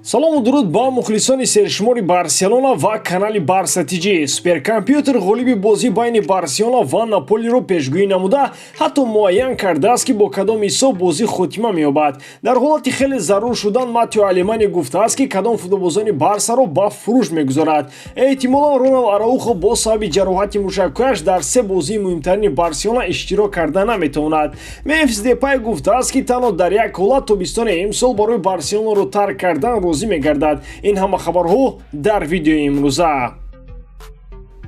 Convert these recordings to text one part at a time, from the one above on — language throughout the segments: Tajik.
Салому дуруд ба мухлисони сершумори Барселона ва канали Барса ТЖ. Суперкомпютер ғолиби бозӣ байни Барселона ва Наполиро пешгӯӣ намуда, ҳатто муайян кардааст, ки бо кадом ҳисоб бозӣ хотима меёбад. Дар ҳолати хеле зарур шудан Матео Алемани гуфтааст, ки кадом футболбозони Барсаро ба фурӯш мегузорад. Эҳтимолан, Роналд Араухо бо сабаби ҷароҳати мушакҳояш дар се бозии муҳимтарини Барселона иштирок карда наметавонад. Мемфис Депай гуфтааст, ки танҳо дар як ҳолат тобистони имсол барои Барселонаро тарк кардан розӣ мегардад. Ин ҳама хабарҳо дар видеои имрӯза.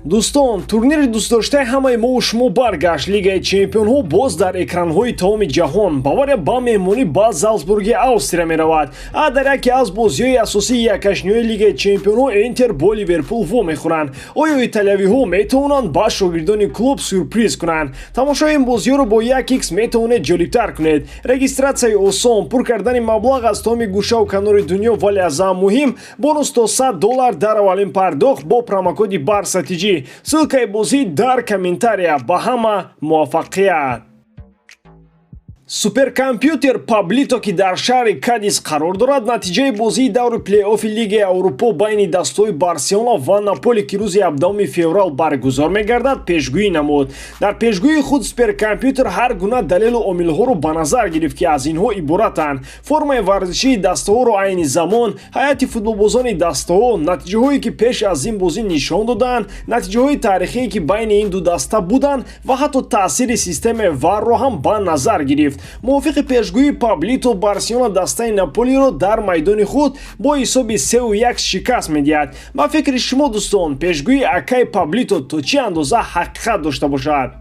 Дӯстон, турнири дӯстдоштаи ҳамаи мову шумо баргашт. Лигаи чемпионҳо боз дар экранҳои тамоми ҷаҳон. Бавария ба меҳмонӣ ба Залцбурги Австрия меравад, а дар яке аз бозиҳои асосии якҳаштниҳои Лигаи чемпионҳо Интер бо Ливерпул вомехӯранд. Оё италиявиҳо метавонанд ба шогирдони клуб сюрприз кунанд? Тамошои ин бозиҳоро бо 1x метавонед ҷолибтар кунед. Регистратсияи осон, пур кардани маблағ аз тамоми гӯшаву канори дунё, вале аз ҳама муҳим, бонус то 100 доллар дар аввалин пардохт бо промокоди Барса ТЖ. Ссылкаи бозӣ дар комментария. Ба ҳама муваффақият! Суперкомпютер Паблито, ки дар шаҳри Кадис қарор дорад, натиҷаи бозии даври плей-оффи Лигаи Аврупо байни дастаҳои Барселона ва Наполи, ки рӯзи 17 феврал баргузор мегардад, пешгӯӣ намуд. Дар пешгӯии худ суперкомпютер ҳар гуна далелу омилҳоро ба назар гирифт, ки аз инҳо иборатанд: формаи варзишии дастаҳоро айни замон, ҳайати футболбозони дастаҳо, натиҷаҳое, ки пеш аз ин бозӣ нишон додаанд, натиҷаҳои таърихие, ки байни ин ду даста буданд, ва ҳатто таъсири системаи ВАРро ҳам ба назар гирифт. Мувофиқи пешгӯии Паблито, Барселона дастаи Наполиро дар майдони худ бо ҳисоби 3-1 шикаст медиҳад. Ба фикри шумо, дӯстон, пешгӯии акаи Паблито то чӣ андоза ҳақиқат дошта бошад?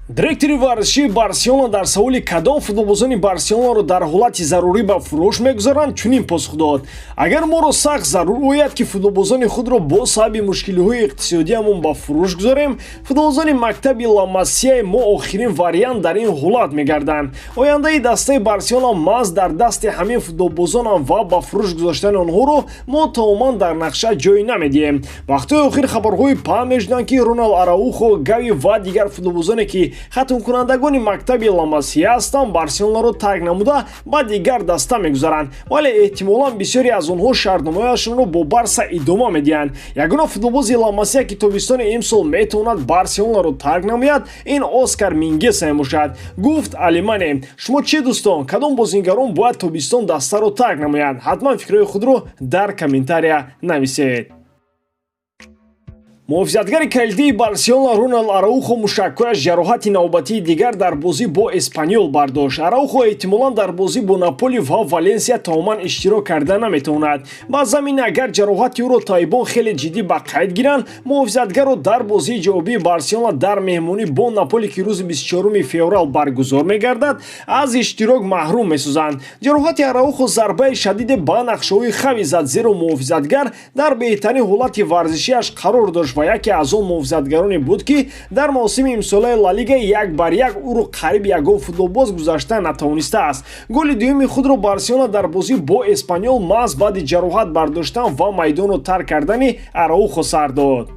Директори варзишии Барселона дар саволи кадом футболбозони Барселонаро дар ҳолати зарурӣ ба фурӯш мегузоранд, чунин посух дод: «Агар моро сахт зарур ояд, ки футболбозони худро бо сабаби мушкилиҳои иқтисодиамон ба фурӯш гузорем, футболбозони мактаби Ла Масияи мо охирин вариант дар ин ҳолат мегарданд. Ояндаи дастаи Барселона маҳз дар дасти ҳамин футболбозонам ва ба фурӯш гузоштани онҳоро мо тамоман дар нақша ҷой намедиҳем». Вақтҳои охир хабарҳои паҳн мешуданд, ки Роналд Араухо, Гави ва дигар футболбозоне, ки хатмкунандагони мактаби Ла Масия ҳастанд, Барселонаро тарк намуда, ба дигар даста мегузаранд, вале эҳтимолан бисёре аз онҳо шартномаашонро бо Барса идома медиҳанд. Ягона футболбози Ла Масия, ки тобистони имсол метавонад Барселонаро тарк намояд, ин Оскар Мингеса мебошад, гуфт Алемани. Шумо чӣ, дӯстон, кадом бозингарон бояд тобистон дастаро тарк намоянд? Ҳатман фикрҳои худро дар комментария нависед. Муҳофизатгари калидии Барселона Роналд Араухо мушакҳояш ҷароҳати навбатии дигар дар бозӣ бо Эспаньол бардошт. Араухо эҳтимолан дар бозӣ бо Наполи ва Валенсия тамоман иштирок карда наметавонад. Ба замин агар ҷароҳати ӯро табибон хеле ҷиддӣ ба қайд гиранд, муҳофизатгарро дар бозии ҷавобии Барселона дар меҳмонӣ бо Наполи, ки рӯзи 24 феврал баргузор мегардад, аз иштирок маҳрум месозанд. Ҷароҳати Араухо зарбаи шадиде ба нақшаҳои Хави зад, зеро муҳофизатгар дар беҳтарин ҳолати варзишиаш қарор дошт ва яке аз он муҳофизатгароне буд, ки дар мавсими имсолаи Ла Лига як бар як ӯро қариб ягон футболбоз гузашта натавонистааст. Голи дуюми худро Барселона дар бозӣ бо Эспаньол маҳз баъди ҷароҳат бардоштан ва майдонро тарк кардани Араухо сар дод.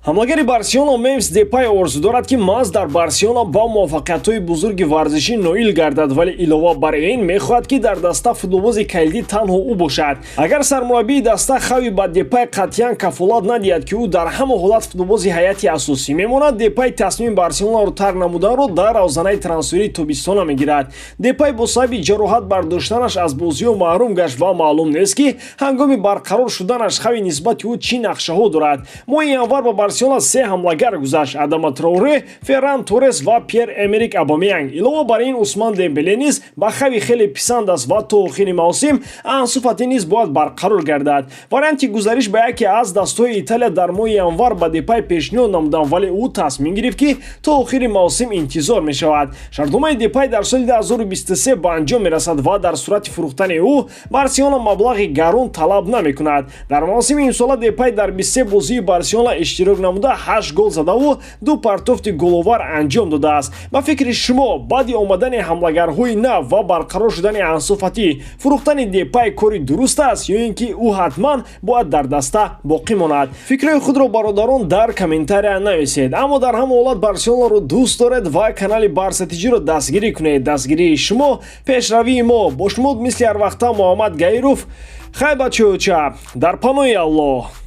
Ҳамлагари Барселона Мемфис Депай орзу дорад, ки маҳз дар Барселона ба муваффақиятҳои бузурги варзишӣ ноил гардад, вале илова бар ин мехоҳад, ки дар даста футболбози калидӣ танҳо ӯ бошад. Агар сармураббии даста Хави ба Депай қатъиян кафолат надиҳад, ки ӯ дар ҳама ҳолат футболбози ҳайати асосӣ мемонад, Депай тасмими Барселонаро тарк намуданро дар равзанаи трансферии тобистона мегирад. Депай бо сабаби ҷароҳат бардоштанаш аз бозиҳо маҳрум гашт ва маълум нест, ки ҳангоми барқарор шуданаш Хави нисбати ӯ чӣ нақшаҳо дорад. Моҳи январ ба Барселона се ҳамлагар гузашт: Адама Траоре, Ферран Торрес ва Пьер Эмерик Абамеянг. Илова бар ин, Усман Дембеле низ ба Хави хеле писанд аст ва то охири мавсим Ансу Фати низ бояд барқарор гардад. Варианти гузариш ба яке аз дастаҳои Италия дар моҳи январ ба Депай пешниҳод намуданд, вале ӯ тасмим гирифт, ки то охири мавсим интизор мешавад. Шартномаи Депай дар соли 2023 ба анҷом мерасад ва дар сурати фурӯхтани ӯ Барселона маблағи гарон талаб намекунад. Дар мавсими имсола Депай дар 23 бозии Барселона иштирок. намуда, 8 гол задаву ду партофти головар анҷом додааст. Ба фикри шумо, баъди омадани ҳамлагарҳои нав ва барқарор шудани Ансу Фати, фурӯхтани Депай кори дуруст аст ё ин ки ӯ ҳатман бояд дар даста боқӣ монад? Фикрҳои худро, бародарон, дар комментария нависед. Аммо дар ҳама ҳолат Барселонаро дӯст доред ва канали Барса ТЖро дастгирӣ кунед. Дастгирии шумо — пешравии мо. Бо шумо мисли ҳарвақта Муҳаммад Гаиров. Хай, бачаёча, дар паноҳи Аллоҳ.